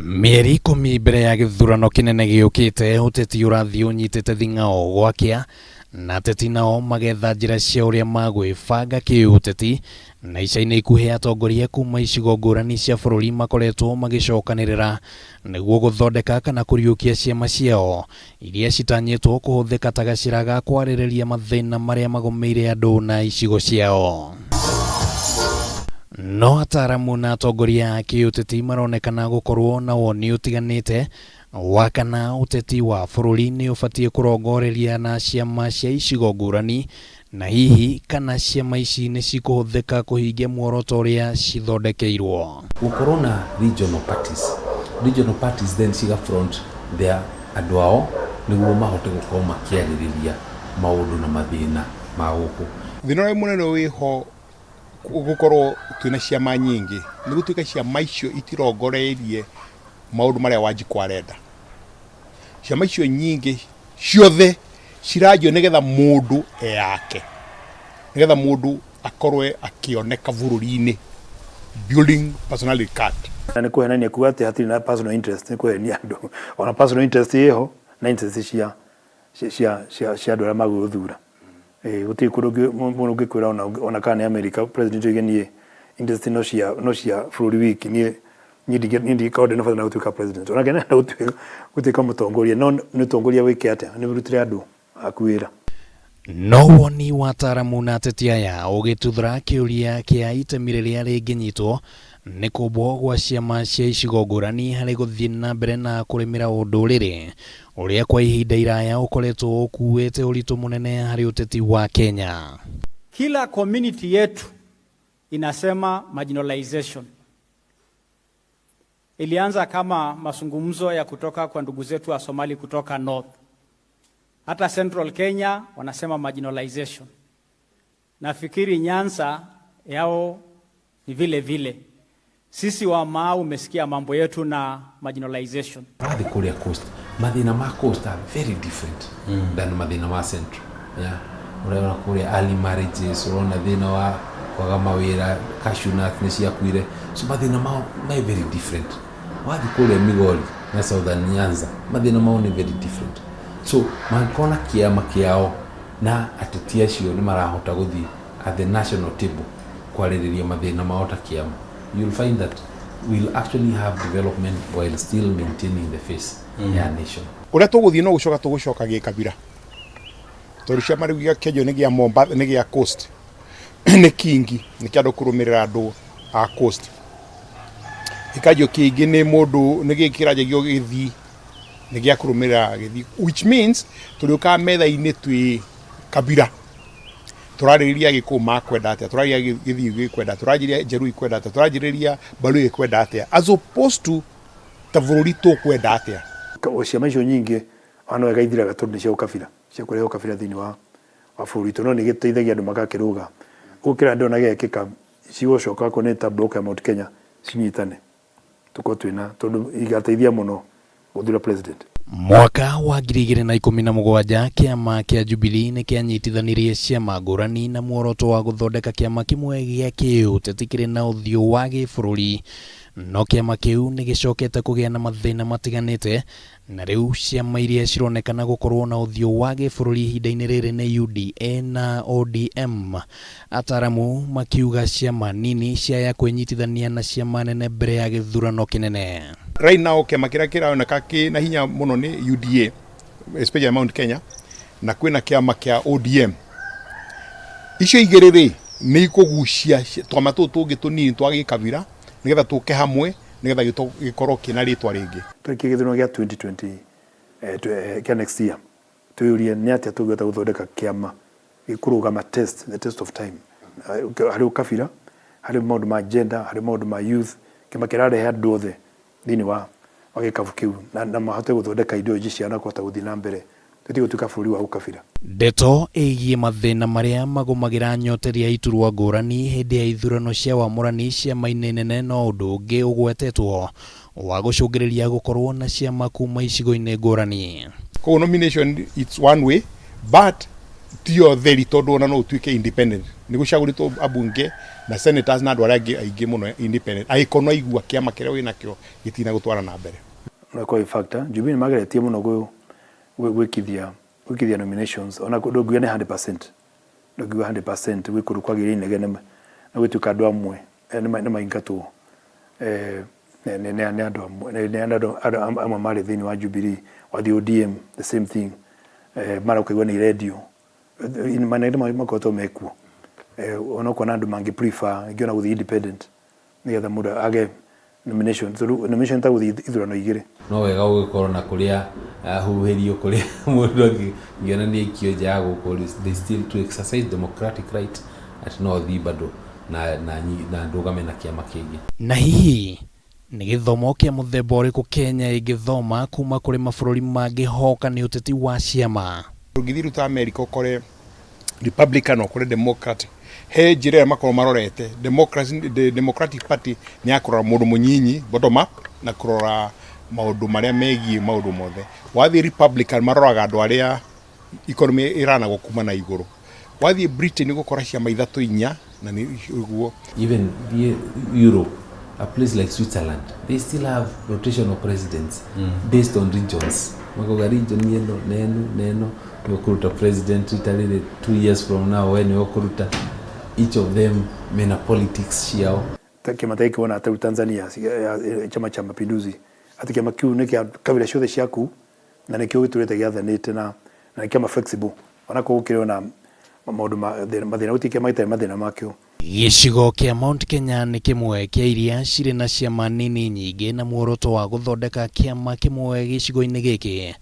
Mĩeri 10 mbere ya gĩthurano kĩnene gĩũkĩte, ũteti ũrathiĩ ũnyitĩte thing'ao gwakĩa, na ateti nao magetha njĩra cia ũrĩa magwĩbanga kĩũteti, na ica-inĩ ikuhĩ atongoria kuma icigo ngũrani cia bũrũri makoretwo magĩcokanĩrĩra nĩguo gũthondeka kana kũriũkia ciama ciao iria citanyĩtwo kũhũthĩka ta gacĩra ga kwarĩrĩria mathĩna marĩa magũmĩire andũ na icigo ciao. No ataaramu na atongoria a kĩũteti maronekana gũkorwo na woni ũtiganĩte wa kana ũteti wa bũrũri nĩ ũbatiĩ kũrongoreria na ciama cia icigo ngũrani na hihi kana ciama ici nĩ cikũhũthĩka kũhingia muoroto ũrĩa cithondekeirwo. Gũkorwo na regional parties, regional parties then ciga front their andũ ao nĩguo mahote gũkorwo makĩarĩrĩria maũndũ na mathĩna ma gũkũ. Thĩna ũrĩa mũnene wĩho gũkorwo twĩna ciama nyingĩ nĩ gũtuĩka ciama icio itirongoreirie maũndũ marĩa Wanjikũ arenda. Ciama icio nyingĩ ciothe ciranjio nĩgetha mũndũ eyake, nĩgetha mũndũ akorwe akĩoneka bũrũri-inĩ, building personality card. Na nĩ kũhenania kuga atĩ hatirĩ na personal interest, nĩ kũhenia andũ. Ona personal interest ĩho na interest cia cia cia cia andũ arĩa magũgũthura. Gũtirĩ kũndũ mũndũ ũngĩkwĩra ona kana nĩ America president oige niĩ interest no cia bũrũri wiki, niĩ ndingĩkorwo ndĩ na bata na gũtuĩka president. Ona ngĩenda gũtuĩka mũtongoria, no nĩ ũtongoria wĩke atĩa? Nĩ ũrutĩre andũ aku wĩra. No woni wa ataaramu na ateti aya ũgĩtuthũra kĩũria kĩa itemi rĩrĩa rĩngĩnyitwo nĩ kũmbwo gwa ciama cia icigo ngũrani harĩ gũthiĩ na mbere na kũrĩmĩra ũndũrĩrĩ ũrĩa kwa ihinda iraya ũkoretwo ũkuĩte ũritũ mũnene harĩ ũteti wa Kenya. Kila community yetu inasema marginalization. Ilianza kama mazungumzo ya kutoka kwa ndugu zetu wa Somali kutoka North. Hata Central Kenya wanasema marginalization. Nafikiri Nyanza yao ni vile vile. Sisi wa Mau umesikia mambo yetu na marginalization. Wathiĩ kũrĩa coast, mathĩna ma coast are very different than mathĩna ma central, yeah. Ũrona kũrĩa early marriages, ũrona thĩna wa kwaga mawĩra, cashew nut nĩ ciakuire, so mathĩna mao me very different. Wathiĩ kũrĩa Migori na Southern Nyanza, mathĩna mao nĩ very different. So mangĩkorwo na kĩama kĩao na ateti acio nĩ marahota gũthiĩ at the national table kwarĩrĩria mathĩna mao ta kĩama, you'll find that we'll actually have development while still maintaining the face ya nation. Ũrĩa tũgũthiĩ no gũcoka tũgũcoka gĩkabira, tondũ ciama rĩu gĩa kĩanjio nĩ gĩa Mombatha, nĩ gĩa coast, nĩ kingi nĩ kĩa andũ kũrũmĩrĩra andũ a coast, gĩkanjio kĩngĩ nĩ mũndũ nĩ gĩkĩ kĩranjagio gĩthii, nĩ gĩa kũrũmĩrĩra gĩthii, which means tũrĩũkaga metha-inĩ twĩ kabira, tũrarĩrĩria Gĩkũyũ makwenda atĩa, tũrarĩrĩria gĩthii gĩkwenda, tũrarĩrĩria Njaruo ikwenda atĩa, tũrarĩrĩria Mbaruo ikwenda atĩa, as opposed to ta bũrũri tũkwenda atĩa. Ciama icio nyingĩ ona wega ithiraga tondũ nĩ cia ũkabira, cia kũrehe ũkabira thĩinĩ wa bũrũri witũ, no nĩ gĩteithagia andũ magakĩrũga. Ũguo kĩrĩa ndĩrona gĩgekĩka, cigũcoka okorwo nĩ ta block ya Mount Kenya cinyitane, tũkorwo twĩna, tondũ igateithia mũno gũthura president. Mwaka wa 2017 kĩama kĩa Jubilee nĩ kĩanyitithanirie ciama ngũrani na muoroto wa gũthondeka kĩama kĩmwe gĩa kĩũteti kĩrĩ na ũthiũ wa gĩbũrũri, no kĩama kĩu nĩ gĩcokete kũgĩa na mathĩna matiganĩte, na rĩu ciama iria cironekana gũkorwo na ũthiũ wa gĩbũrũri ihinda-inĩ rĩrĩ nĩ UDA na ODM, ataramu makiuga ciama nini ciaya kwĩnyitithania na ciama nene mbere ya gĩthurano kĩnene. Right now kĩama kĩrĩa kĩroneka kĩna hinya mũno nĩ UDA, especially Mount Kenya, na kwĩna kĩama kĩa ODM. Icio igĩrĩ rĩ, nĩ ikũgucia twama tũtũ tũngĩ tũnini twa gĩkabira nĩgetha tũke hamwe nĩgetha gĩkorwo kĩna rĩtwa rĩngĩ. Twarĩkia gĩthurano gĩa 2020 kĩa next year, twĩyũrie nĩ atĩa tũngĩhota gũthondeka kĩama gĩkũrũgama test, the test of time, harĩ ũkabira, harĩ maũndũ ma gender, harĩ maũndũ ma youth, kĩama kĩrarehe andũ othe thĩinĩ wa gĩkabu kĩu na mahote gũthondeka ideology ciao na kũhota gũthiĩ na mbere, tũtige gũtuĩka bũrũri wa ũkabira. Ndeto ĩgiĩ mathĩna marĩa magũmagĩra nyoteri ya iturwa ngũrani hĩndĩ ya ithurano cia wamũrani ciama-inĩ nene no ũndũ ũngĩ ũgwetetwo wa gũcũngĩrĩria gũkorwo na ciama kuma icigo-inĩ ngũrani. Koguo nomination, it's one way, but Ti theri, tondũ ona no ũtuĩke independent. Nĩ gũcagũrĩtwo abunge na senators na andũ arĩa angĩ aingĩ mũno independent, angĩkorwo no aigua kĩama kĩrĩa wĩnakĩo gĩtina gũtwara na mbere. No ĩkorwo ĩ factor. Jubilee nĩ mageretie mũno gwĩkithia nominations, ona ndũngiuga nĩ 100%, ndũngiuga 100%. Gwĩ kũndũ kwagĩrĩire inegene na gwĩtuĩka andũ amwe nĩ maingatwo nĩ andũ amwe, nĩ andũ amwe marĩ thĩinĩ wa Jubilee. Wathiĩ ODM, the same thing, mara ũkaigua nĩ irendio. Manene makoretwo mekuo, ona ũkona andũ mangĩ prefer ingĩona gũthiĩ independent nĩgetha mũndũ age nomination, tondũ nomination ta gũthiĩ ithurano igĩrĩ. No wega gũgĩkorwo na kũrĩa huhĩrio, kũrĩa mũndũ angĩona nĩ aikio nja ya gũkũ, they still to exercise democratic right atĩ no thiĩ bado na ndũgame na kĩama kĩngĩ. Na hihi nĩ gĩthomo kĩa mũthemba ũrĩkũ Kenya ĩngĩthoma kuma kũrĩ mabũrũri mangĩ hoka nĩ ũteti wa ciama? Ũngĩthiĩ rĩu ta America, ũkore Republican, ũkore Democrat, he njĩra ĩrĩa makorwo marorete. Democracy, the Democratic Party nĩ ya kũrora mũndũ mũnyinyi, bottom up, na kũrora maũndũ marĩa megiĩ maũndũ mothe. Wathiĩ Republican, maroraga andũ arĩa economy ĩranagwo kuma na igũrũ. Wathiĩ Britain, gũkora ciama ithatũ, inya, na nĩ ũguo. Even the Europe, a place like Switzerland, they still have rotation of presidents based on regions. Makauga region ĩno na ĩno na ĩno nĩwe ũkũruta president rita rĩrĩ, 2 years from now we nĩwe ũkũruta. Each of them mena politics ciao. Ta kĩama ta gĩkĩ wona ta rĩu Tanzania, Chama cha Mapinduzi, atĩ kĩama kĩu nĩ kĩa kabira ciothe ciaku na nĩkĩo gĩtũrĩte gĩathanĩte na nĩ kĩama flexible, ona korwo gũkĩrĩ ona maũndũ mathĩna, gũtirĩ kĩama gĩtarĩ mathĩna makĩo. Gĩcigo kĩa Mount Kenya nĩ kĩmwe kĩa iria cirĩ na ciama nini nyingĩ, na muoroto wa gũthondeka kĩama kĩmwe gĩcigo-inĩ gĩkĩ,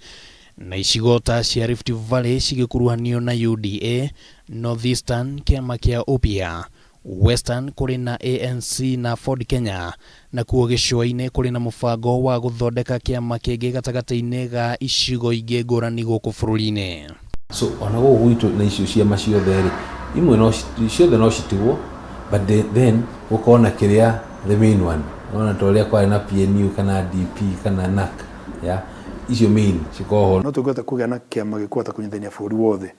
na icigo ta cia Rift Valley cigĩkuruhanio na UDA, North Eastern kĩama kĩa Upia, Western kũrĩ na ANC na Ford Kenya, nakuo gĩcũa-inĩ kũrĩ na mũbango wa gũthondeka kĩama kĩngĩ gatagatĩ-inĩ ga icigo ingĩ ngũrani gũkũ bũrũri-inĩ. So ona gũkũ gwitũ na icio ciama ciothe rĩ, imwe no ciothe no citigwo, but then gũkorwo na kĩrĩa the main one, ona ta ũrĩa kwarĩ na PNU kana DP kana NAC ya icio main cikorwo ho. No tũngĩhota kũgĩa na kĩama gĩkũhota kũnyitithania bũrũri wothe,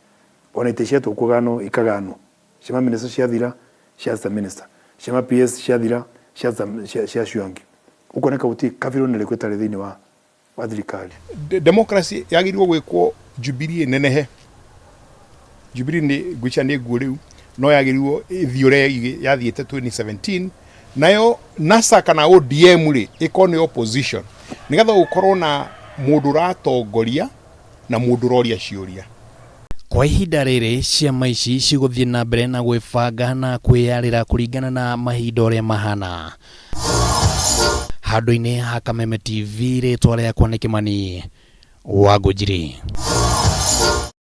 ona itĩ ciatwo kũganwo ikaganwo, ciama minister ciathira cia assistant minister, ciama PS ciathira cia acio angĩ, ũkoneka gũtirĩ kabira ona ĩrĩkũ ĩtarĩ thĩinĩ wa thirikari. Democracy yagĩrĩirwo gwĩkwo Jubilee ĩnenehe. Jubilee nĩ ngwĩciria nĩ nguo rĩu, no yagĩrĩirwo ĩthiĩ ũrĩa yathiĩte 2017, nayo NASA kana ODM rĩ, ĩkorwo nĩ opposition, nĩgetha gũkorwo na mũndũ ũratongoria na mũndũ ũroria ciũria. Kwa ihinda rĩrĩ, ciama ici cigũthiĩ na mbere na gwĩbanga na kwĩyarĩra kũringana na mahinda ũrĩa mahana. Handũ-inĩ ha Kameme TV, rĩtwa rĩakwa nĩ Kĩmani wa Ngũnjiri.